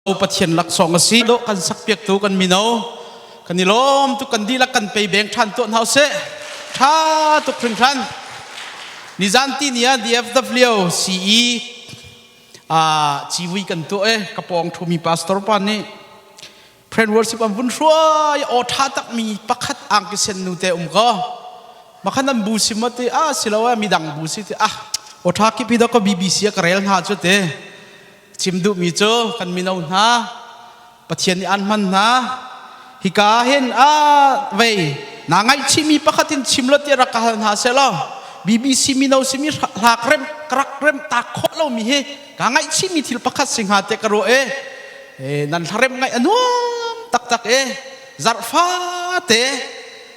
Pathian laksawng a si. Dawh kan sakpiaktu kan mino kan i lawm tuk kan dihlak kan pei beng ṭhan tuah hna usih. Ṭha tuk hringhran. Nizan ti ni ah DFW CE civui kan tuah e ka pawng ṭhumi pastor pa nih friend worship an vun hruai aw ṭha takmi pakhat angki sen nu te um ko. Makhan an bu si ma ti ah silo ah midang bu si ti ah aw ṭha kipi da ka BBC a ka rel hna cu te. Chim duhmi cu kan mino hna Pathian nih aan hman hna. Hika hin a vei naa ngaihchihmi pakhat in chim lo tiah rak ka hal hna sehlaw BBC mino simi hlak rem rak rem tak khawh lomi hi kaa ngaihchihmi thil pakhat si hnga tiah ka ruah e. Nan hlarem ngaih a nuam taktak e. Zarh fate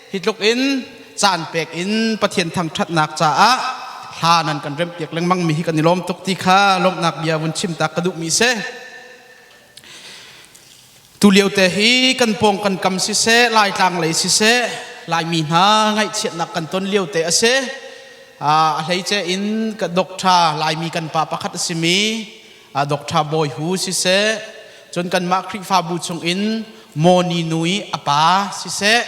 hi tluk in caan pek in Pathian thangṭhatnak caah hla nan kan rempiak lengmang mi hi kan i lawm tuk ti kha lawmhnak bia vun chim ta ka duhmi si. Tu lio te hi kan pawng kan kam siseh, Laitlang lei siseh, Laimi hna ngaihchiatnak kan ton lio te a si. A hleice in ka doctor Laimi kan pa pakhat a simi Dr. Bawi Hu siseh, cun kanmah Khrihfabu chungin Moni Nui a pa siseh,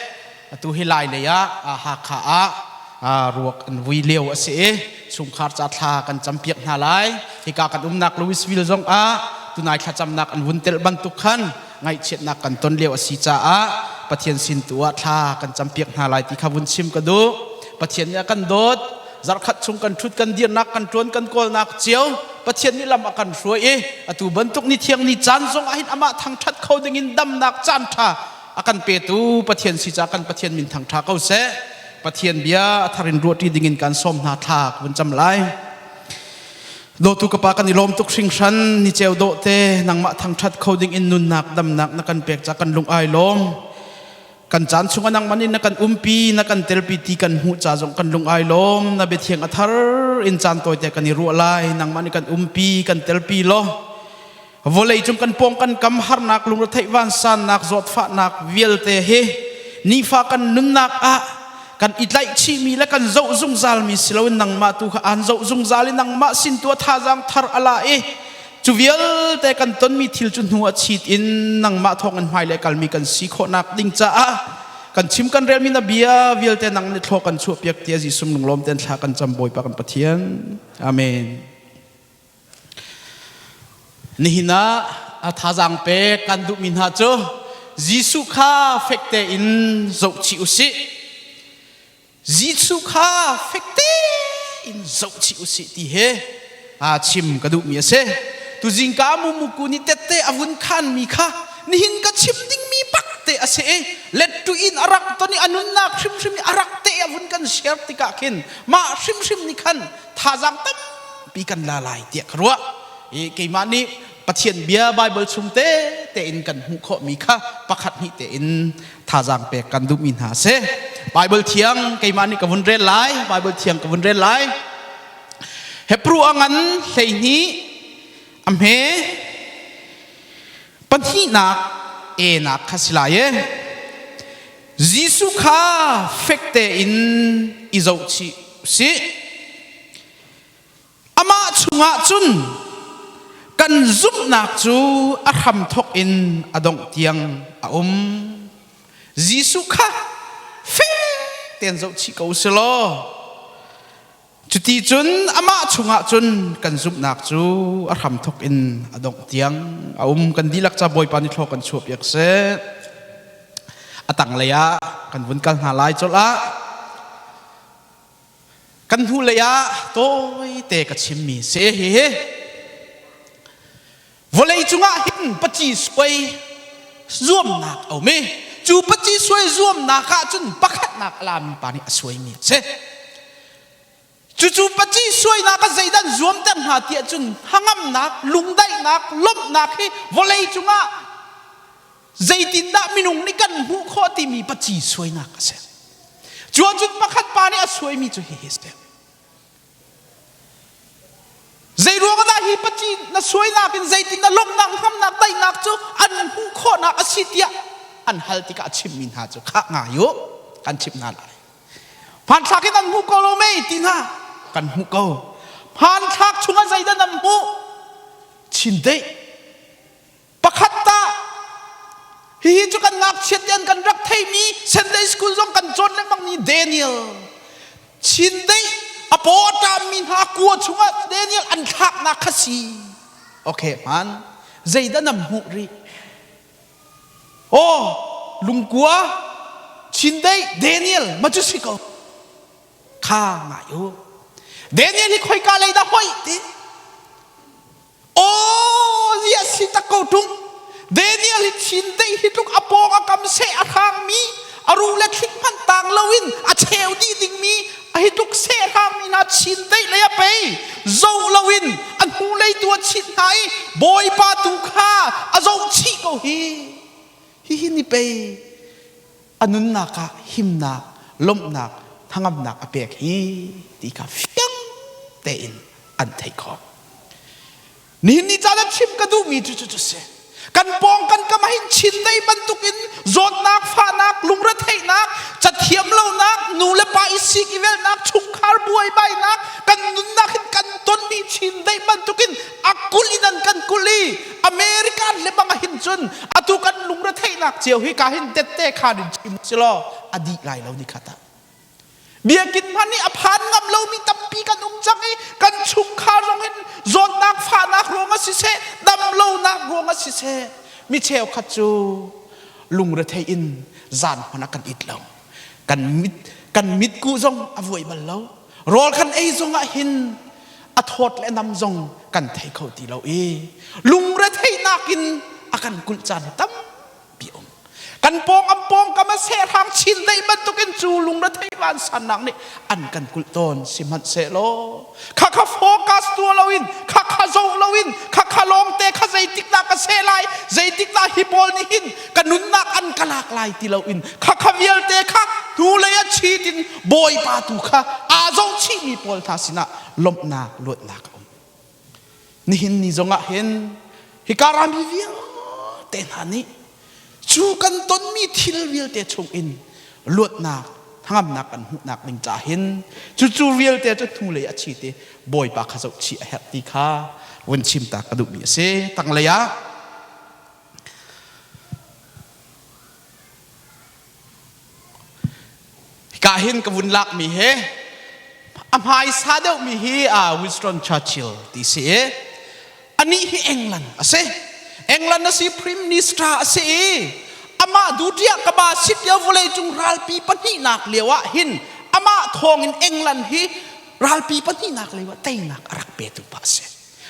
atu hi Lai lei ah Hakha ah ruak an vui lio a si i chungkhar ca thla kan campiak hna lai. Hika kan umnak Louisville zong ah tunai thlacamnak an vun telh bantuk khan ngaihchiatnak kan ton lio a si caah Pathian sin tu ah thla kan campiak hna lai ti kha vun chim ka duh. Pathian nih a kan dawt. Zarkhat chung kan ṭhut kan dirnak kan ṭuan kan kawlnak cio Pathian nih lam a kan hruai i atu bantuk ni thiang ni caan zong ah hin amah thangṭhat kho dingin damnak caan ṭha a kan petu Pathian si caah kan Pathian min thangṭha ko seh. Pathian bia a thar in ruahṭi dingin kan sawm hna thla ka vun cam lai. Dawtu ka pa kan i lawm tuk hringhran ni ceu dawh te nangmah thangṭhat kho ding in nunnak damnak na kan pek ca kan lung ai lawm. Kan caan chungah nangmah nih na kan umpi, na kan telpi ti kan hmuh ca zong kan lung ai lawm. Na biathiang a thar in caan tawite kan i ruah lai. Nangmah nih kan umpi, kan telpi law. Vawlei cung kan pawng kan kam harnak, lungretheih vansannak, zawtfahnak vialte hi nifa kan nunnak ah kan i tlaihchihmi le kan zoh zungzalmi si loin nangmah tu kha aan zoh zungzal i nangmah sin tu a thazaang thar a la i Cu vialte kan tonmi thil cu hnu a chit in nangmah thawng in hmailei kalmi kan si khawhnak ding caah kan chim kan relmi na bia vialte nang nih thlaw kan chuahpiak tiah Jesuh lunglawm tein thla kan cam Bawipa kan Pathian. Amen. Nihin ah a thazaang pek kan duhmi hna cu Jesuh kha fek tein zohchih usih. Jesuh kha fek tein zohchih usih ti he aa chim ka duhmi a si. Tuzingka mumuku nih tette a vun khanmi kha nihin ka chim dingmi bak te a si i lettu in a rak ton i a nunnak hrimhrim i a rak te a vun kan share tikah khin mah hrimhrim nih khan thazaang tampi kan la lai tiah ka ruah. I keimah nih Pathian bia Bible chung te tein kan hmuh khawhmi kha pakhat hnih tein thazaang pek kan duhmi hna a si. Bible thiang keimah nih ka vun rel lai. Bible thiang ka vun rel lai. Hebrew a ngan 12 a hme pahnihnak e nak kha si lai e. Jesuh kha fek tein i zohchih usih. Amah chungah cun kan zumhnak cu a hramthawk in a dongh tiang a um. Jesuh kha fek tein zohchih ko usih law cuti cun amah chungah cun kan zumhnak cu a hramthawk in a dongh tiang a um. Kan dihlak ca Bawipa nih thlaw kan chuahpiak seh. A tanglei ah kan vun kal hna lai colh ah. Kan hnulei ah tawite ka chimmi si hihi. Vawlei cungah hin paci suai zuamnak a um i cu paci suai zuamnak ah cun pakhatnak a lami pa nih a suaimi a si. Cucu paci suainak ah zeidah an zuamter hna tiah cun hnangamnak, lungdaihnak, lawmhnak hi vawlei cungah zeitindah minung nih kan hmuh khawh timi paci suainak a si. Cu ahcun pakhat pa nih a suaimi cu hihi a si. Zei ruang dah hi paci na suainak in zeitin na lawmhnak hngamnak daihnak cu an hmuh khawhnak a si tiah an hal tikah a chimmi hna cu khah ngai u kan chimh hna lai. Hmanthlak in an hmuh ko lo mei ti hna kan hmuh ko. Hmanthlak chungah zeidah nan hmuh? Chindeih. Pakhat. Hihi cu kan ngakchiat te an kan rak theimi Sunday school zong kan cawn lengmang mi Daniel. Chindeih a paw a ṭammi hna kua chungah Daniel an thlaknak kha si. Okay, hmaan. Zeidah nam hmuh rih? Oh, lungkua, Chindeih, Daniel, ma cu si ko. Kha ngai u. Daniel hi khoika lei dah hoih ti? Aw, ziah si tak ko ṭung. Daniel hi chindeih hi tluk a pawng a kam seh a hrangmi, a ruh le thlik hmanh tang loin a cheu dih dingmi, a hi tluk seh hrangmi hna chindeih lei a pei. Zoh loin a hnulei tu a chit hna i Bawipa tu kha a zoh chih ko hi. Hihi ni pei a nunnak ah himnak, lawmhnak, hnangamnak a pek hi ti kha fiang tein an theih khawh. Nihin ni caan ah chim ka duhmi cu cu si. Kan pawng kan kam ah hin Chindeih bantukin zawtnak, fahnak, lungretheihnak, cathiam lonak, nu le pa i sik i velhnak, chungkhar buaibainak, kan nunnak hin kan tonmi Chindeih bantukin a kulh in an kan kulh i American le bang ah hin cun atu kan lungretheihnak cio hi ka hin tette khan in chim silaw a dih lai lo ni khat ah. Biakinn hmanh nih a phan ngam lomi tampi kan um cang i kan chungkhar zong hin zawtnak fahnak ruangah siseh damlonak ruangah siseh mi cheukhat cu lungrethei in zan hmanh ah kan it lo. Kan mit kan mitkuh zong a vuai bal lo. Rawl kan ei zong ah hin a thawt le nam zong kan thei kho ti lo i lungretheihnak in a kan kulh caan hi tampi um. Kan pawng an pawngkam a sehrang chindeih bantukin cu lungrethei vansannak nih an kan kulh tawn sihmanhsehlaw khakha focus tuah loin khakha zoh loin khakha lawngte kha zeitik dah ka seh lai zeitik dah hi pawl nih hin ka nunnak an ka lak lai ti loin khakha vialte kha hnulei a chit in bawipa tu kha aa zoh chihmi pawl hna sinah lawmhnak luatnak a um Nihin ni zongah hin hika rami vialte hna nih cu kan tonmi thil vialte chungin luatnak hnangamnak kan hmuhnak ding ca hin cucu vialte cu hnulei a chit i Bawipa kha zohchih a herh ti kha vun chim ta ka duhmi a si. Tanglei ah Hika hin ka vun lakmi hi a hmaisa deuhmi hi Winston Churchill ti si i anih hi England a si. England a si Prime Minister a si i amah dutiah ka ba sit lio vawleicung ralpi pahnihnak lio ah hin amah thawngin England hi ralpi pahnihnak lio ah teinak a rak petu pa a si.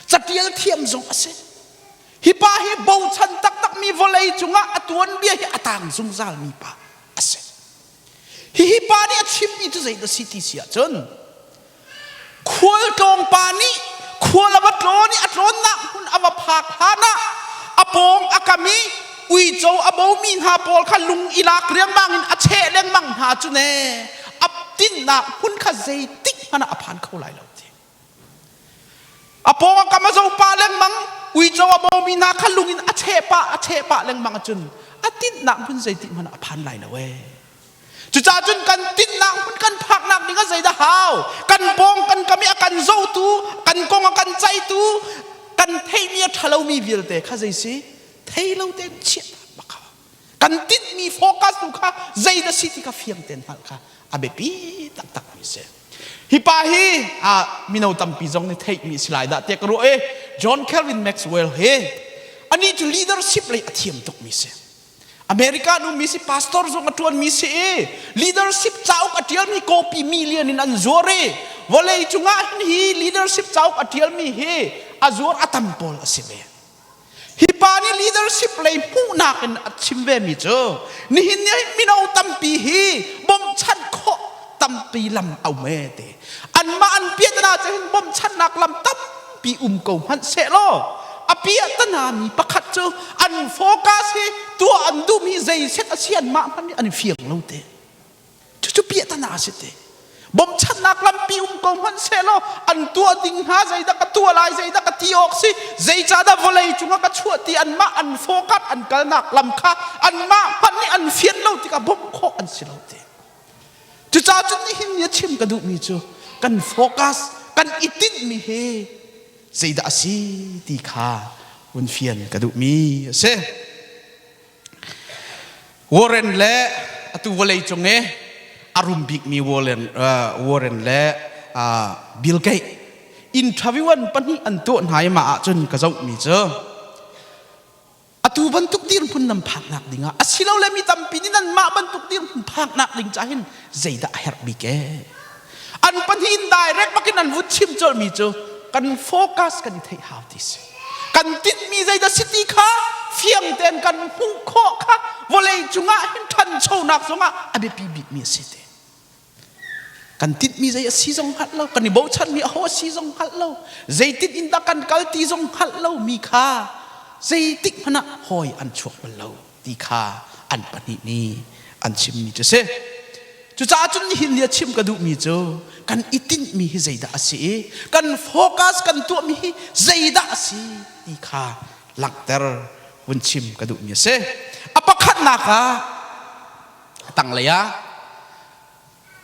Catial thiam zong a si. Hi pa hi bochan taktakmi vawlei cungah a tuanbia hi a tang zungzalmi pa a si. Hihi pa nih a chimmi cu zeidah si ti si ahcun khualtlawng pa nih khual a va tlawn i a tlawnnak hmun a va phak hlan ah a pawng a kam i uico a bomi hna pawl kha lung i lak riangmang in a cheh lengmang hna cu ne a tinhnak hmun kha zeitik hmanh ah a phan kho lai lo ti. A pawng a kam a zo pah lengmang, uico a bawmi hna kha lung in a cheh pah a cheh pah lengmang ahcun a tinhnak hmun zeitik hmanh ah a phan lai lo ee. Cucaah cun kan tinhnak hmun kan phaknak ding ah zeidah hau? Kan pawng kan kam i a kan zohtu, kan kong a kan ceihtu, kan theihmi a ṭhalomi vialte kha zei si? Thei lo tein chiah bak hau. Kan tinhmi focus tu kha zeidah si ti kha fiang tein hngalh kha a biapi taktakmi a si. Hi pa hi mino tampi zong nih theihmi si lai dah tiah ka ruah i John Calvin Maxwell hi anih cu leadership lei a thiam tukmi si. America ummi si pastor zong a ṭuanmi si i leadership cauk a ṭialmi copy million in an zuar i vawlei cungah hin hi leadership cauk a ṭialmi hi a zuar a tam pawl a si ve. Hi pa nih leadership lei hmuhnak in a chim vemi cu nihin ni mino tampi hi bawmhchanh khawh tampi lam a um ee ti. Anmah an piahtana cu hin bawmhchanhnak lam tampi um ko hmanh sehlaw a piahtana mi pakhat cu an focus hi tuah an duhmi zeiset a si anmah hmanh nih an i fiang lo te. Cucu piahtana a si te. Bawmchannak lampi um ko hmanh sehlaw an tuah ding hna zeidah ka tuah lai zeidah ka ti awk si zeicahdah vawlei cungah ka chuah ti anmah an focus an kalnak lam kha anmah hmanh nih an fian lo tikah bawmh khawh an si lo te. Cucaah cun nihin ni a chim ka duhmi cu kan focus kan i tinhmi hi zeidah a si ti kha vun fian ka duhmi a si. Warren le atu vawlei cung i a rum bikmi Warren, uh, Warren le uh, Bill Gates interview an pahnih an tuah hna i mah ahcun ka zohmi cu atu bantuk dirhmun nan phaknak dingah asilole mi tampi nih nanmah bantuk dirhmun phaknak ding ca hin zeidah a herh bik ee an pahnih in direct bakin an vun chim colhmi cu kan focus kan i theih hau ti si kan tinhmi zeidah si ti kha fiang tein kan hmuh khawh kha vawlei cungah hin ṭhanchonak zongah a biapi bikmi a si te Kan tinhmi zei a si zong hngalh lo, kan i bochanmi aho a si zong hngalh lo, zeitin in dah kan kal ti zong hngalh lomi kha zeitik hmanh ah hawi an chuak bal lo ti kha an pahnih nih an chimmi cu a si. Cucaah cun nihin ni a chim ka duhmi cu kan i tinhmi hi zeidah a si i kan focus kan tuahmi hi zeidah a si ti kha langhter vun chim ka duhmi a si. A pakhatnak ah A tanglei ah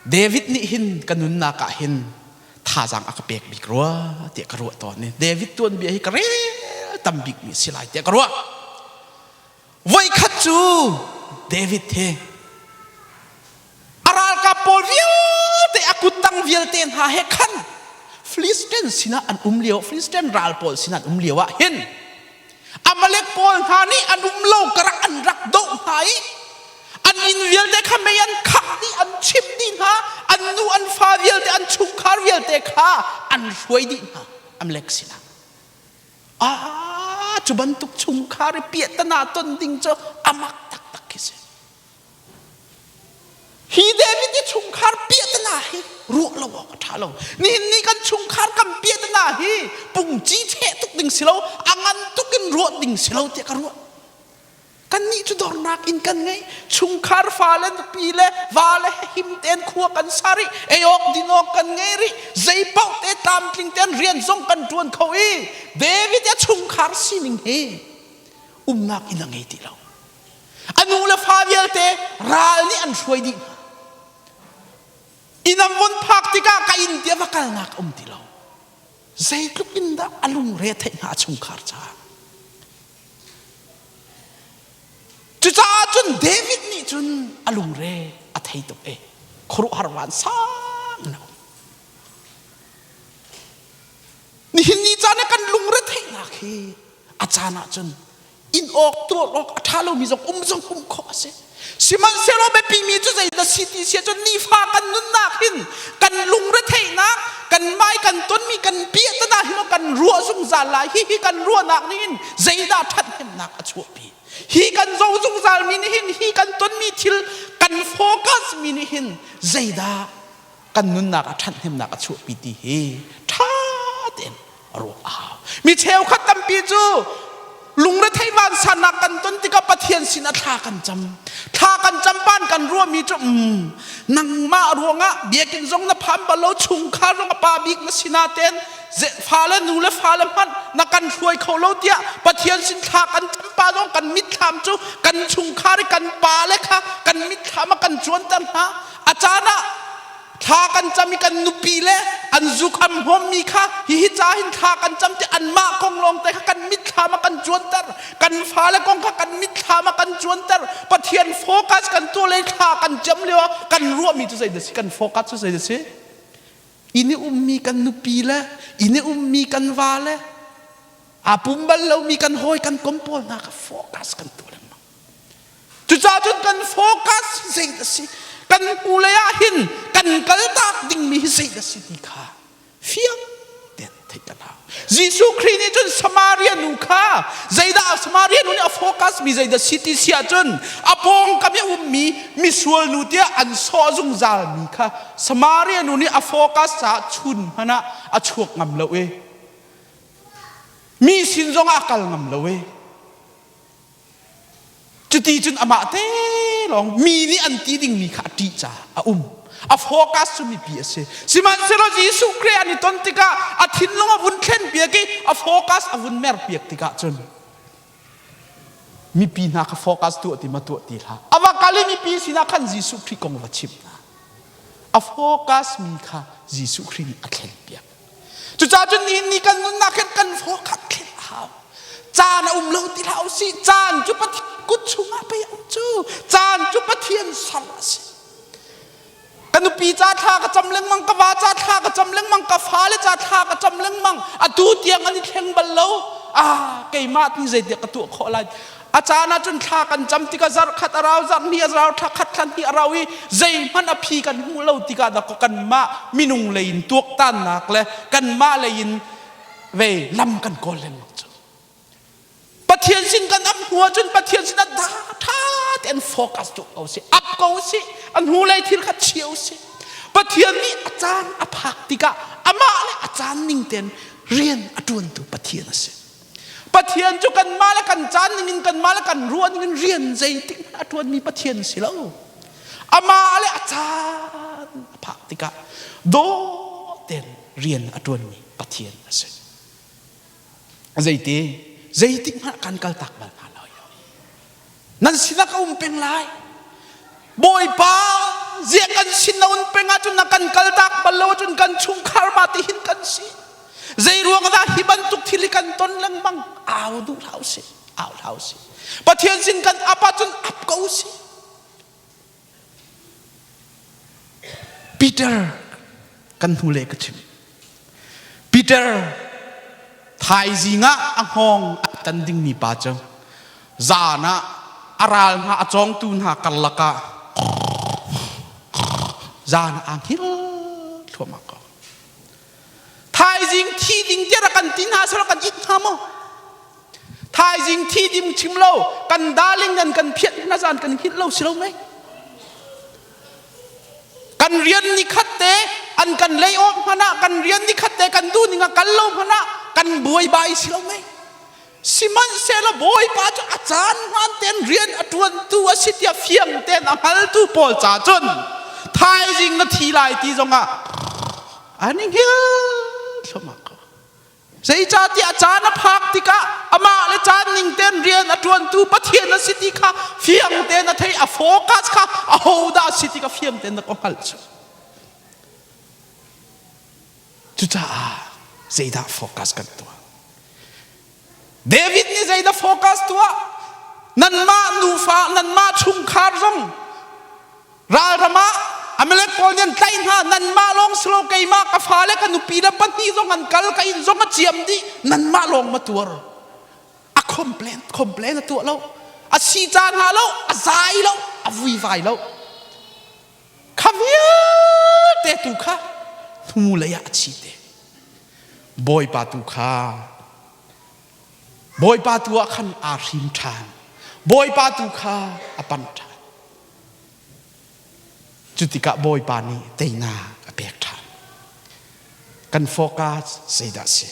David nih hin ka nunnak ah hin thazaang a ka pek bik rua tiah ka ruah tawn i David tuanbia hi ka rel tam bikmi a si lai tiah ka ruah. Voikhat cu David hi a ralkap pawl vialte a kuttang vialte hna he khan Philistine sinah an um lio Philistine ral pawl sinah an um lio ah hin Amalek pawl hna nih an um lo karah an rak doh hna i an inn vialte kha mei an khangh dih an chimh dih hna an nu an fa vialte an chungkhar vialte kha an hruai dih hna Amalek sinah ah cu bantuk chungkhar i piahtana ton ding cu amak taktak khi si Hi David i chungkhar piahtana hi ruah lo awk a ṭha lo. Nihin ni kan chungkhar kan piahtana hi pungci cheh tuk ding si lo, a ngan tuk in ruah ding si lo tiah ka ruah. Kannih cu dornak in kan ngei. Chungkhar fale nupi le va le him tein khua kan sa rih, ei awk din awk kan ngei rih. Zei paoh te tlamtling tein rian zong kan ṭuan kho i David a chungkhar sining hi umnak inn a ngei ti lo. A nu le fa vialte ral nih an hruai dih hna. Inn an vun phak tikah ka inn tiah va kalnak a um ti lo. Zeitluk in dah a lungre a theih hnga a chungkhar caah. Cucaah cun David nih cun a lungre a thei tuk i khuaruahhar vansang in a um. Nihin ni caan ah kan lungre theihnak hi a caan ah cun in awk tuah awk a ṭha lomi zong um zong um khawh a si. Sihmanhsehlaw biapimi cu zeidah si ti si ahcun nifa kan nunnak hin kan lungretheihnak kan mai kan tonmi kan piahtana hi maw kan ruah zungzal lai hihi kan ruahnak nih hin zeidah ṭhathnemnak a chuahpi hi kan zo zungzal mi nih hin hi kan tonmi thil kan focus mi nih hin zeidah kan nunnak ah ṭhathnemnak a chuahpi ti hi ṭha tein ruah a hau. Mi cheukhat tampi cu lungrethei vansannak kan ton tikah Pathian sin ah thla kan cam. Thla kan cam pan kan ruahmi cu mm, nangmah ruangah biakinn zong na phan bal lo chungkhar zong a pa bik na si natein fale nu le fale hmanh na kan hruai kho lo tiah Pathian sin thla kan cam pa zong kan mitthlam cu kan chungkhar i kan pa le kha kan mitthlam ah kan cuanter hna. A caan ah thla kan cam i kan nupi le an zuk an hmawmmi kha hihi ca hin thla kan cam ti anmah kong lawng te kha kan mitthlam ah kan cuanter kan fale kong kha kan mitthlam ah kan cuanter Pathian focus kan tuah le thla kan cam lio ah kan ruahmi cu zeidah si kan focus cu zeidah si inn i ummi kan nupi le inn i ummi kan va le aa pum bal lomi kan hawi kan kom pawl hna kha focus kan tuah lengmang Cucaah cun kan focus zei a si kan hnulei ah hin kan kaltak dingmi hi zei a si ti kha fiang tein theih kan hau. Jesuh Khrih nih cun Samaria nu kha zeidah Samaria nu nih a focus mi zeidah si ti si ahcun a pawngkam i a ummi misual nu tiah an sawh zungzal mi kha Samaria nu nih a focus caah chun hmanh ah a chuak ngam lo i mi sin zongah a kal ngam lo i Cuti cun amah te lawng mi nih an ti dingmi kha a ṭih caah a um. A focus cu mipi a si. Sihmanhsehlaw Jesuh Khrih an i ton tikah a thinlung a vun thlen piak i a focus a vun mer piak tikah cun mipi hna kha focus tuah ti ma tuah ti hlah. A va kal i mipi sinah khan Jesuh Khrih kong va chimh hna. A focus mi kha Jesuh Khrih nih a thlen piak. Cucaah cun nihin ni kan nunnak hin kan focus thlen a hau. Caan a um lo ti hlah usih. Caan cu Pathian kut chungah pei a um cu. Caan. Ka nupi ca thla ka cam lengmang, ka va ca thla ka cam lengmang, ka fale ca thla ka cam lengmang. Atu tiang an i thleng bal lo. Ah, keimah ti zeitiah ka tuah khawh lai. A caan ah cun thla kan cam tikah zarh khat a rau, zarh hnih a rau, thla khat thla hnih a rau i zeihmanh a phi kan hmuh lo tikah dah kanmah minung lei in tuaktannak le kanmah lei in ve lam kan kawl lengmang cu. Pathian sin kan ap hnu ahcun Pathian sin ah ṭha tein focus tuah ko sih, ap ko sih, a hnulei thil kha chio sih. Pathian nih a caan a phak tikah amah le a caan ning tein rian a ṭuantu Pathian a si. Pathian cu kanmah le kan caan ning in kanmah le kan ruah ning in rian zeitik hmanh a ṭuanmi Pathian si lo. Amah le a caan a phak tikah dawh tein rian a ṭuanmi Pathian a si. Zeiti zeitik hmanh kan kaltak bal hna lo. Nan sinah ka um peng lai. Bawipa zia kan sin na un peng ahcun na kan kaltak bal lo ahcun kan chungkhar ma ti hin kan si. Zei ruang dah hi bantuk thil hi kan ton lengmang au duh hlah usih au hlah usih. Pathian sin kan ap ahcun ap ko usih. Peter kan hnu le ka chim. Peter thaizing ah a hngawng a tan dingmi pa cu zan ah a ral hna a cawngtu hna karlak ah zan ah aa hngilh thluahmah ko. Thaizing thi ding tiah rak kan ti hna selaw kan it hnga maw? Thaizing thi ding chim lo kan darling nan kan phiat hna zan kan hngilh lo si lo mei? Kan rian ni khat te an kan lei awk hmanh ah kan rian ni khat te kan duh ning ah kal lo hmanh ah kan buaibai si lo mei? Sihmanhsehlaw Bawipa cu a caan hmaan tein rian a ṭuantu a si tiah fiang tein a hngaltu pawl ca cun thaizing na thi lai ti zongah an i hngilh thluahmah ko. Zeicahtiah a caan a phak tikah amah le caan ning tein rian a ṭuantu Pathian a si ti kha fiang tein a theih, a focus kha ahodah a si ti kha fiang tein na ka hngalh cu. Cucaah zeidah focus kan tuah? David nih zeidah focus tuah? Nanmah nufa, nanmah chungkhar zong ralram ah Amalek pawl nih an tlaih hna. Nanmah lawng si lo keimah ka fale ka nupi le pahnih zong an kal ka inn zong a ciam dih. Nanmah lawng ma tuar. A complain, complain a tuah lo. A si ca hna lo, a zai lo, a vuivai lo. Kha vialte tu kha hnulei ah a chi te. Bawipa tu kha Bawipa tu ah khan aa hrim ṭhan. Bawipa tu kha a panh ṭhan. Cu tikah Bawipa nih teinak a pek ṭhan. Kan focus zeidah a si?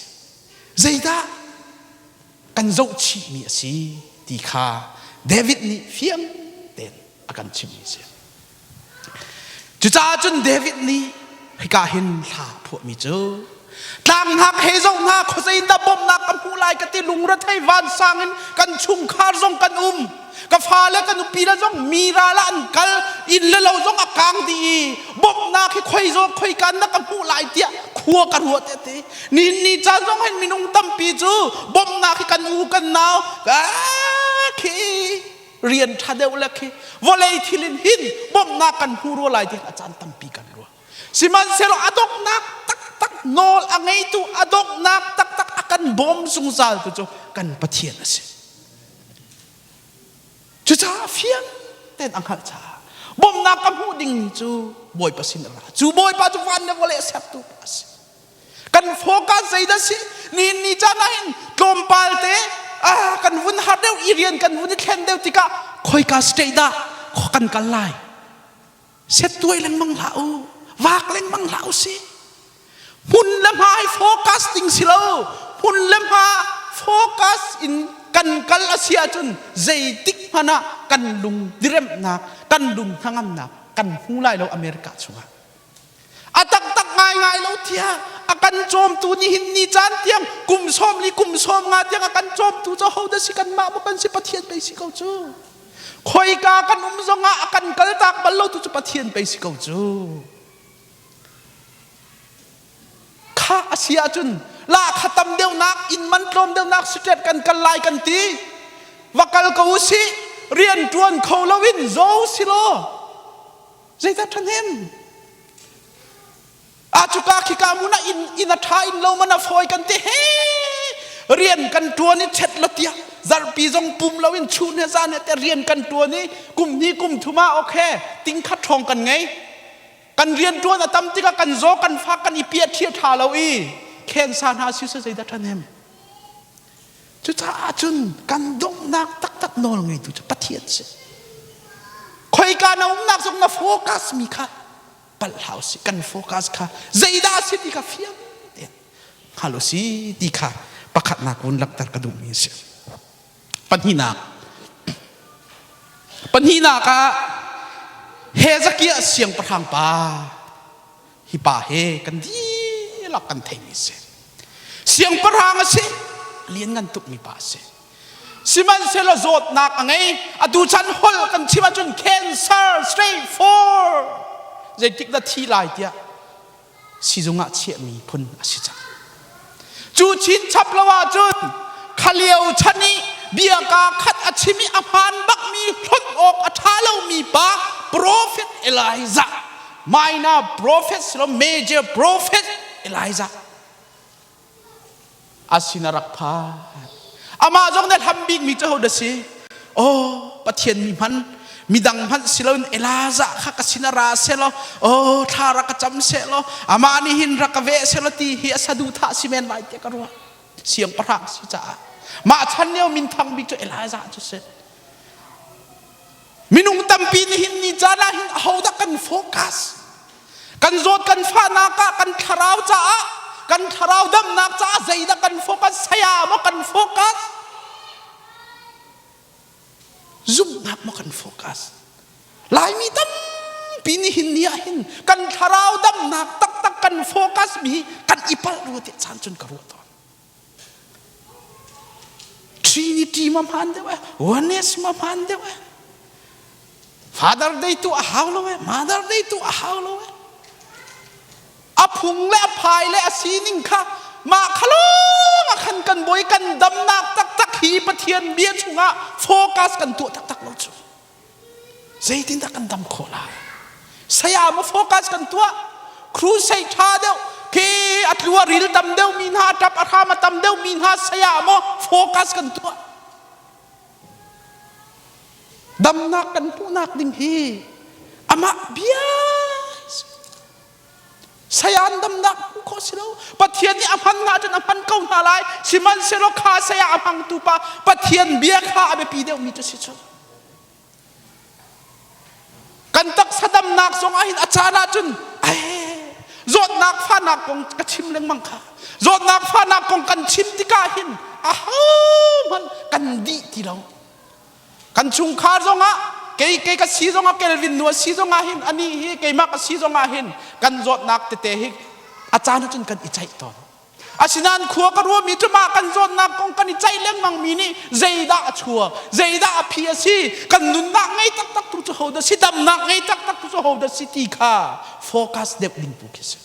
Zeidah kan zohchihmi a si ti kha David nih fiang tein a kan chimhmi a si. Cucaah cun David nih hika hin hla a phuahmi cu tlangnak he zoh hna khuazei in dah bawmhnak ka hmuh lai ka ti lungrethei vansang in kan chungkhar zong kan um ka fale ka nupi le zong mi ral ah an kal inn le lo zong a kang dih i bawmhnak hi khoi zaw khoi kan na ka hmuh lai tiah khua ka ruah te ti ni ni caan zong hin minung tampi cu bawmhnak hi kan u kan nau khi rian ṭha deuh le khi vawlei thil in hin bawmhnak kan hmu rua lai ti a caan tampi kan ruah sihmanhsehlaw a donghnak taktak nawl a ngeitu a donghnak taktak a kan bawm zungzal tu cu kan Pathian a si cucaah fiang tein a hngalh caah bawmhnak ka hmuh ding cu Bawipa sin a ra cu Bawipa cu van le vawlei a sertu a si Kan focus zeidah si? Nihin ni caan ah hin tlawmpal te ah kan vun har deuh i rian kan vun i thlen deuh tikah khoika state dah kan kal lai? Set tuai lengmang hlah u, vak lengmang hlah u si. Hmun le hma i focus ding si lo. Hmun le hma focus in kan kal a si ahcun zeitik hmanh ah kan lung diremnak, kan lung hnangamnak kan hmu lai lo America chungah. A taktak ngaingai lo tiah a kan cawmtu nihin ni caan tiang kum 40 kum 50 tiang a kan cawmtu cu hodah si kanmah maw kan si Pathian pei si ko cu. Khoika kan um zongah a kan kaltak bal lo tu cu Pathian pei si ko cu. Kha a si ahcun la kha tam deuhnak inn man tlawm deuhnak sitret kan kal lai kan ti. Va kal ko usih rian ṭuan kho loin zo si law zeidah ṭhahnem? A cuka khika mun ah inn inn a ṭha inn lo man a fawi kan ti he rian kan ṭuan i ṭhet lo tiah zarhpi zong pum lo in chun he zan he te rian kan ṭuan i kum hnih kum thum ah okay ting khat ṭhawng kan ngei. Kan rian ṭuan a tam tikah kan zaw kan fak kan i piah ṭhia ṭha lo i khensa hna si se zeidah ṭhahnem. Cucaah cun kan donghnak taktak nawl ngeitu cu Pathian si. Khoika na umnak zong na focus mi kha palh hau si. Kan focus kha zeidah a si ti kha fiang tein hngal u si ti kha pakhatnak vun langhter ka duhmi a si. Pahnihnak. Pahnihnak ah Hezekiah siangpahrang pa hi pa he kan dihlak kan theimi a si. Siangpahrang a si, lianngan tukmi pa a si. Sihmanhsehlaw zawtnak a ngei. Atu chan holh kan chim ahcun cancer stage 4 zeitik dah thi lai tiah sizung ah chiahmi phun a si cang. Cu chinchap lo ahcun khalio chan i biaka khat a chim i a hmaan bakmi hlonh awk a ṭha lomi pa prophet Elijah minor prophet silo major prophet Elijah a sin a rak phan. Amah zong nih hlam bikmi cu hodah si? Oh, Pathian mi hman midang hmanh si loin Elijah kha ka sin a ra selaw, oh thla rak ka cam selaw, amah nih hin rak ka veh selaw ti hi a saduhthah si men lai tiah ka ruah. Siangpahrang si caah. Mah chan lio minthang bik cu Elijah cu si. Minung tampi nihin ni caan ah hin ahodah kan focus? Kan zawt kan fahnak ah kan thlarau caah kan thlarau damnak caah zeidah kan focus? Saya maw kan focus? Zumhnak maw kan focus? Laimi tampi nihin ni ah hin kan thlarau damnak taktak kan focus mi kan i palh rua tiah caan cun ka ruah tawn. Trinity ma hmaan deuh eh, Oneness ma hmaan deuh eh. Father Day tu a hau lo eh, Mother Day tu a hau lo eh. A phung le a phai le a sining kha mah kha lawng ah khan kan bawi kan damnak taktak hi Pathian bia chungah focus kan tuah taktak lo cu. Zeitindah kan dam khawh lai? Saya ma focus kan tuah. Crusade ṭha deuh khi a tlu a ril tam deuh mi hna, a ṭap a hram a tam deuh mi hna saya maw focus kan tuah. Damnak kan hmuhnak ding hi amah bia Saya an damnak hmuh khawh si lo. Pathian nih a hman ahcun a hman ko hna lai. Sihmanhsehlaw kha saya a hmangtu pa Pathian bia kha a biapi deuhmi cu si cu. Kan taksa damnak zong ahhin a caan ahcun zawtnak fahnak kong ka chim lengmang kha. Zawtnak fahnak kong kan chim tikah hin ahohmanh kan dih ti lo. Kan chungkhar zongah kei kei ka si zongah Kelvin nu a si zongah hin ani hi keimah ka si zongah hin kan zawtnak tete hi a caan ahcun kan i ceih tawn. Asinain khua ka ruahmi cu mah kan zawtnak kong kan i ceih lengmang mi nih zeidah a chuak, zeidah a phi a si, kan nunnak ngei taktak tu cu hodah si, damnak ngei taktak tu cu hodah si ti kha focus deuh ding tu khi si.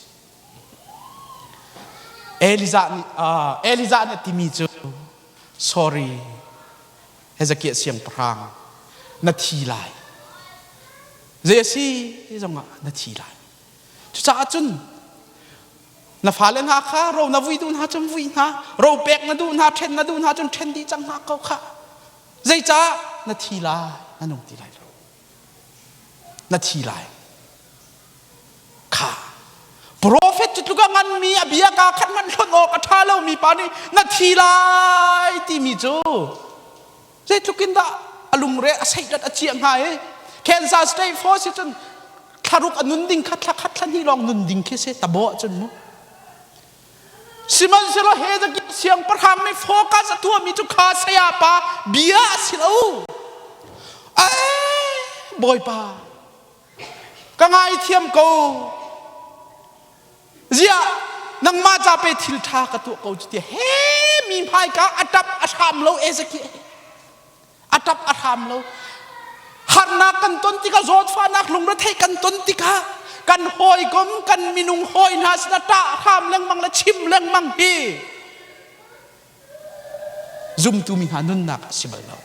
Elijah nih Elijah nih timi cu sorry Hezekiah siangpahrang na thi lai. Zei a si zongah na thi lai. Cucaah cun na fale hna kha ro na vui duh hna cun vui hna, ro pek na duh hna, ṭhen na duh hna cun ṭhen dih cang hna ko khah. Zeicah na thi lai, na nung ti lai lo. Na thi lai. Kha Prophet cu tluk a nganmi a bia kaa khat hmanh hlonh awk a ṭha lomi pa nih na thi lai timi cu zeitluk in dah a lungre a seihlat a ciah hnga i Kansas State Force hi cun thlaruk a nun ding kha thla khat thla hnih lawng nun ding khi si tabo ahcun mu sihmanhsehlaw Hezekiah siangpahrang nih focus a tuahmi cu kha saya pa bia a si lo ee bawipa Ka ngaithiam ko. Ziah nangmah ca pe thil ṭha ka tuah ko cu ti he mi hmaika a ṭap a hram lo Ezekiel a ṭap a hram lo harnak kan ton tikah zawtfahnak lungretheih kan ton tikah kan hawikom kan minung hawi hna sinah ṭah hram lengmang le chim lengmang hi zumtu mi hna nunnak a si bal lo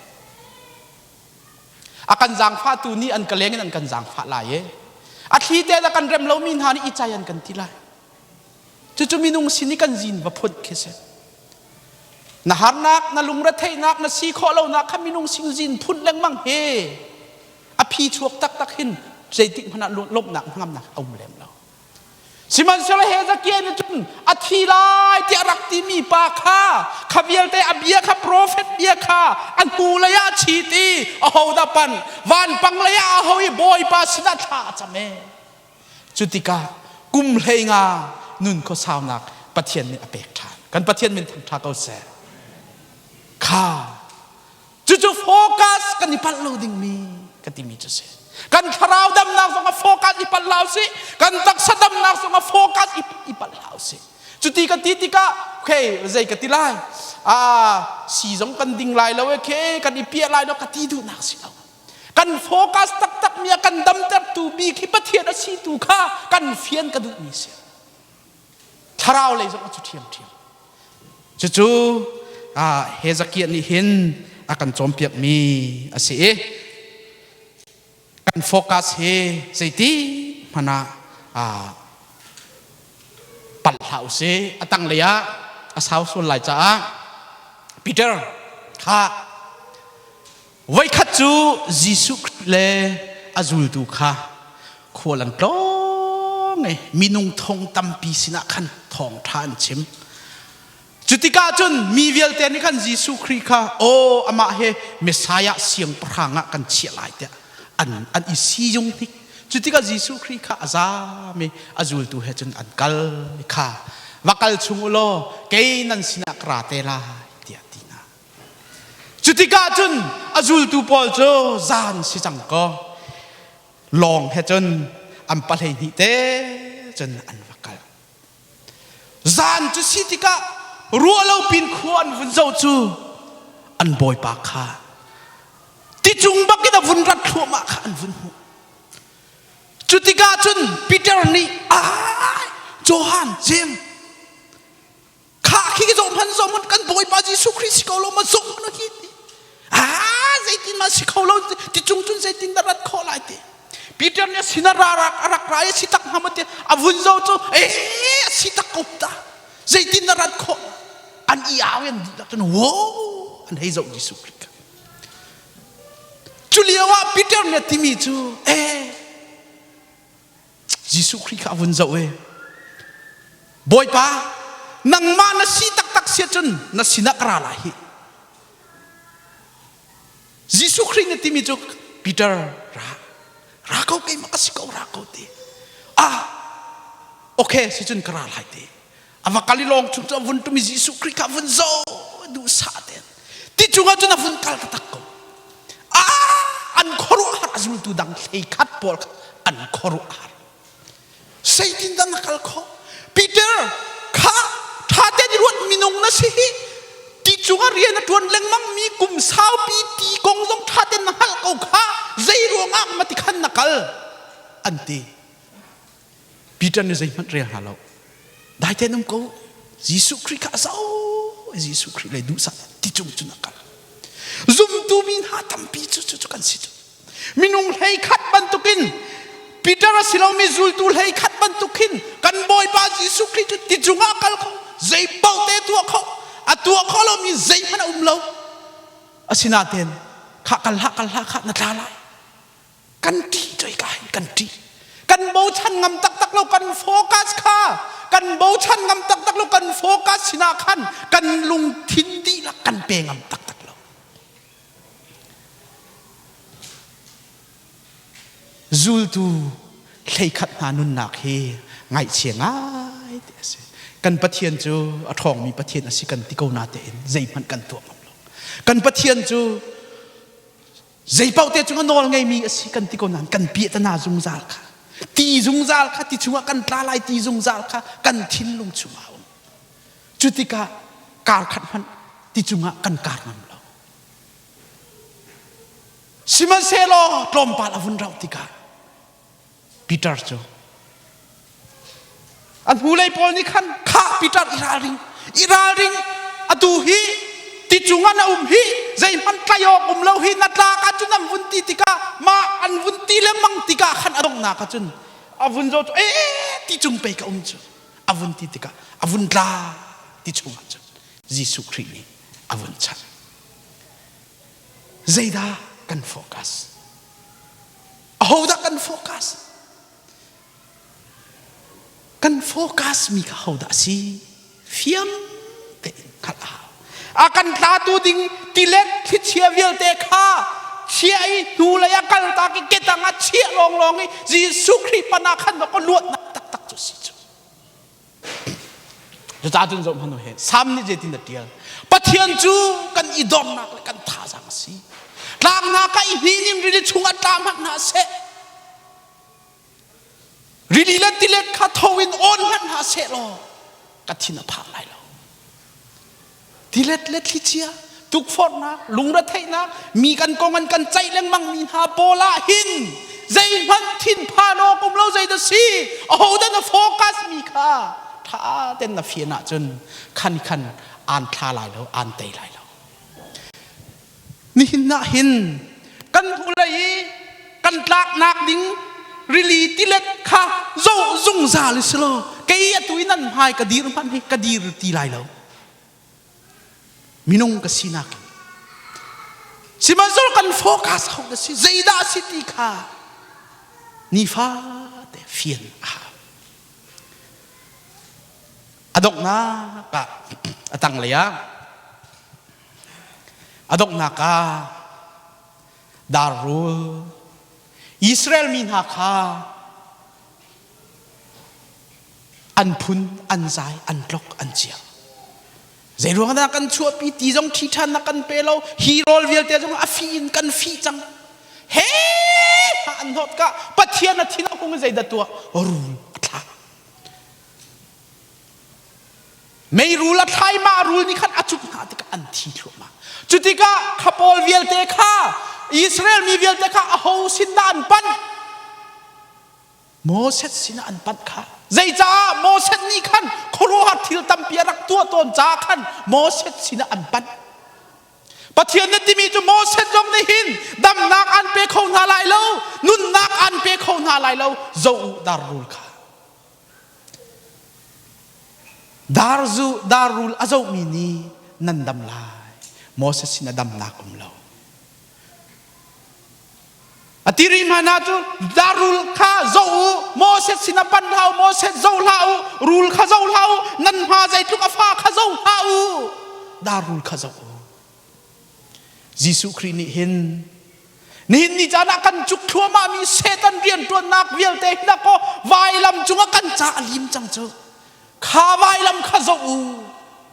A kan zaangfahtu nih an ka leng in an kan zaangfah lai i a thli te a kan rem lomi hna nih i cai an kan ti lai. Cucu minung sin i kan zin va phunh khi si. Na harnak, na lungretheihnak, na si khawh lonak kha minung sin zin phunh lengmang hi a phi chuak taktak hin zeitik hmanh ah lawmhnak hnangamnak a um lem lo. Sihmanhsehlaw Hezekiah nih cun a thi lai tiah rak timi pa kha kha vialte a bia kha profet bia kha a hnulei ah a chit i ahodah pan vanpang lei ah aho i Bawipa sinah thla a cam e. Cu tikah kum 15 nun khuasaunak Pathian nih a pek ṭhan. Kan Pathian min thangṭha ko seh. Kha Cucu focus kan i palh lo dingmi ka timi cu si. Kan thlarau damnak zong a focus i palh hlah usih. Kan taksa damnak zong a focus i, i palh hlah usih. Cuti ka ti tikah, okay, zei ka ti lai? Ah, si zong kan ding lai lo e, ke kan i piah lai lo ka ti duhnak si lo. Kan focus taktak mi a kan damtertu bik hi Pathian a si tu kha kan fian ka duhmi si. Thlarau lei zong a cu ṭhiamṭhiam. Cucu Hezekiah nih hin a kan cawnpiakmi a si i kan focus hi zeiti hmanh ah palh hlah usih. A tanglei ah a sau sual lai caah Peter kha Voikhat cu Jesuh Khrih le a zultu kha khual an tlawng i minung thong tampi sinah khan thawngṭha an chim. Cutikah cun mi vialte nih khan Jesuh Khrih kha aw amah hi Messiah siangpahrang ah kan chiah lai tiah an an i siyung hnik. Cutikah Jesuh Khrih kha a zaam i a zultu he cun an kal i kha va kal chung u law kei nan sinah ka ra te lai tiah a ti hna. Cutikah cun a zultu pawl cu zan si cang kaw lawng he cun an pahlei hnih te cun an va kal. Zan cu si tikah ruah lo pin khua an vun zoh cu an bawipa kha ticung bakin a vun rat thluahmah kha an vun hmuh. Cu tikah cun Peter nih ai Johan James Kha khi zoh hmanh zoh hmanh kan Bawipa Jesuh Khrih si ko lo ma zoh hmanh hi ti. Ah zeitin ma si kho lo ti cung cun zeitin dah rat khawh lai ti. Peter nih a sin a ra rak a rak ra i si tak hnga maw ti a vun zo cu eh a si tak ko ta zeitin dah rat khawh an i au an dihlak cun wo an hei zoh Jesuh Khrih kha. Cu lio ah Peter nih a timi cu eh Jesuh Khrih kha a vun zoh i Bawipa nangmah na si taktak si ahcun na sinah ka ra lai hih. Jesuh Khrih na timi cu Peter ra ra ko keimah ka si ko ra ko ti. Ah okay si cun ka ra lai ti. A va kal i lawng chung cu a vun tum i Jesuh Khrih kha a vun zoh duhsah tein ti cungah cun a vun kal taktak ko. Ah an khuaruahhar a zultu dang hlei khat pawl kha an khuaruahhar. Zeitin dah na kal khawh? Peter kha ṭha tein ruat minung na si hi ti cungah rian a ṭuan lengmang mi kum saupi ti kong zong ṭha tein na hngalh ko kha zei ruangah ma ti khan na kal an ti. Peter nih zeihmanh rel hna lo. Dai tein um ko. Jesuh Khrih kha a zoh. Jesuh Khrih lei duhsah ti cung cun a kal. Zumtu mi hna tampi cu cu kan si cu. Minung hlei khat bantukin Peter a si lomi zultu hlei khat bantuk khin kan Bawipa Jesuh Khrih cu ti cungah kal kho zei paoh te tuah kho a tuah kho lomi zeihmanh a um lo. Asinain kha kal hlah kal hlah kha na tla lai. Kan ṭih cu ka hin kan ṭih. Kan bochan ngam taktak lo kan focus kha kan bochan ngam taktak lo kan focus sinah khan kan lungthin dihlak kan pe ngam taktak lo. Zultu hleikhat hna nunnak hi ngaihchia ngai te a si. Kan Pathian cu a ṭhawngmi Pathian a si kan ti ko natein zeihmanh kan tuah ngam lo. Kan Pathian cu Zeipaoh te cung a nawl ngeimi a si kan ti ko nain kan piahtana zungzal kha ti zungzal kha ti chungah kan tla lai ti zungzal kha kan thinlung chungah a um. Cu tikah kar khat hmanh ti cungah kan kar ngam lo. Sihmanhsehlaw tlawmpal a vun rauh tikah Peter cu a hnulei pawl nih khan kha Peter i ralring i ralring atu hi ti cungah na um hi zeihmanh tlai awk um lo hi na tlak ahcun an vun ti tikah mah an vun ti lengmang tikah khan a donghnak ahcun a vun zo cu ee ti cung pei ka um cu. A vun ti tikah a vun tla ti chungah cun Jesuh Khrih nih a vun chanh. Zeidah kan focus? Ahodah kan focus? Kan focus mi kha hodah a si? Fiang tein hngalh a hau. A kan tlatu ding tilet thlichia vialte kha chia i hnulei a kaltak i ketang ah chiah lawnglawng i Jesuh Khrih pan ah khan ka luatnak taktak cu si cu. Cucaah cun zoh hmanh u he Sam nih zeitin a tial Pathian cu kan i dornak le kan thazaang a si. Tlangnak ah i hnin in rili chungah tla hmanh hna seh. Rili le tilet kha tho in awn hmanh hna seh law ka thin a phang lai lo. Tilet le thlichia, tukforhnak, lungretheihnak, mi kan kong an kan ceih lengmang mi hna pawl ah hin zeihmanh thinphan awk um lo zeidah si ahodah na focus mi kha ṭha ten na fian ahcun khan khan aan thla lai lo aan tei lai lo Nihin ah hin kan hnulei i kan tlaknak ding rili tilet kha zoh zungzal i si law kei atu i nan hmai ka dir hmanh hi ka dir ti lai lo. Minung ka sinak in. Sihmanhsehlaw kan focus ho na si zeidah a si ti kha nifate fian a hau. A donghnak ah a tanglei ah A donghnak ah dar rul Israel mi hna kha an phun, an zai, an tlok, an ciang. Zeiruang dah kan chuahpi ti zong ṭhi ṭhan na kan pe lo. Hi rawl vialte zong a fi in kan fih cang. He an hnawt ka Pathian a thin a hung zeidah tuah rul a thlak. Meirul a thlai mah rul nih khan a cuk hna tikah an thi thluahmah. Cu tikah kha pawl vialte kha Israel mi vialte kha aho sin dah an panh? Moses sinah an panh kha. Zeicah Moses nih khan khuaruahhar thil tampi a rak tuah tawn caah khan Moses sinah an panh. Pathian na timi cu Moses zong nih hin damnak an pe kho hna lai lo, nunnak an pe kho hna lai lo, zo u dar rul kha. Darzu darrul a zohmi nih nan dam lai. Moses sin a damnak um lo. A ti rih hmanh ah cu darrul kha zoh u, Moses sin a pan hlah u, Moses zoh hlah u, rul kha zoh hlah u, nan hma zeitluk a fa kha zoh hlah u, darrul kha zoh u. Jesuh Khrih nih hin nihin ni caan ah kan cuk thluahmahmi Satan rianṭuannak vialte hi dakaw vailam cungah kan ca a lim cang cu. Kha vailam kha zoh u.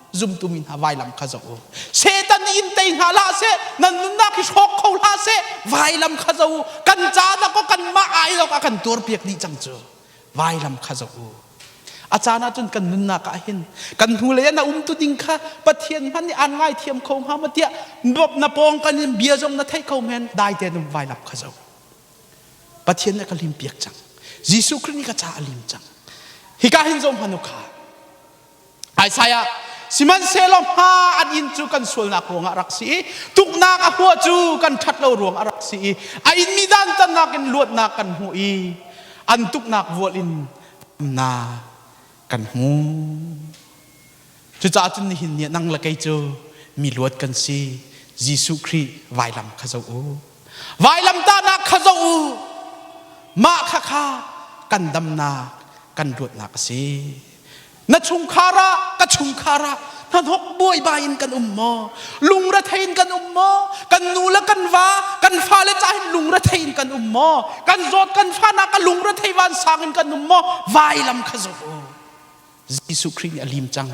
Zumtu mi hna vailam kha zoh u. Satan nih in tei hna hlah seh, nan nunnak hi hrawk kho hlah seh, vailam kha zoh u. Kan ca dakaw kanmah ai dawk a kan tuarpiak dih cang cu. Vailam kha zoh u. A caan ahcun kan nunnak ah hin kan hnulei ah na umtu ding kha Pathian hmanh nih aan ngaithiam kho hnga maw tiah na pawng kan in bia zong na theih kho men dai tein um vailam kha zoh. Pathian nih a ka limpiak cang. Jesuh Khrih nih ka ca a lim cang. Hika hin zoh hmanh u kha. Isaiah sihmanhsehlaw hma an inn cu kan sualnak ruangah rak si i tuknak a hua cu kan ṭhat lo ruang a rak si i a inmi dantatnak in luatnak kan hmu i an tuknak vual in damnak kan hmu. Cucaah cun nihin ni ah nang le kei cu mi luat kan si. Jesuh Khrih vailam kha zoh u. Vailam tahnak kha zoh u. Mah kha kha kan damnak, kan luatnak a si. Na chungkhar ah, ka chungkhar ah hnahnok buaibai in kan um maw? Lungrethei in kan um maw? Kan nu le kan va, kan fale ca hin lungrethei in kan um maw? Kan zawt kan fahnak a lungrethei vansang in kan um maw? Vailam kha zoh u. Jesuh Khrih nih a lim cang.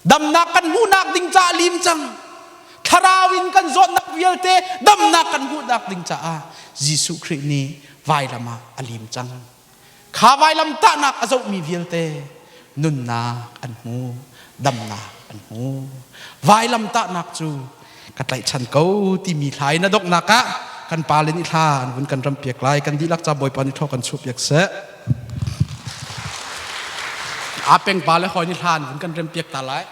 Damnak kan hmuhnak ding caah a lim cang. Thlarau in kan zawtnak vialte damnak kan hmuhnak ding caah Jesuh Khrih nih vailam ah a lim cang. Kha vailam tahnak a zohmi vialte nunnak an hmu, damnak an hmu. Vailam tahnak cu ka tlaihchan ko timi hla in a donghnak ah kan pale nih hla an vun kan rampiak lai. Kan dihlak ca Bawipa nih thaw kan chuahpiak seh. Aa peng pa le hawi nih hla an vun kan rempiak ta lai.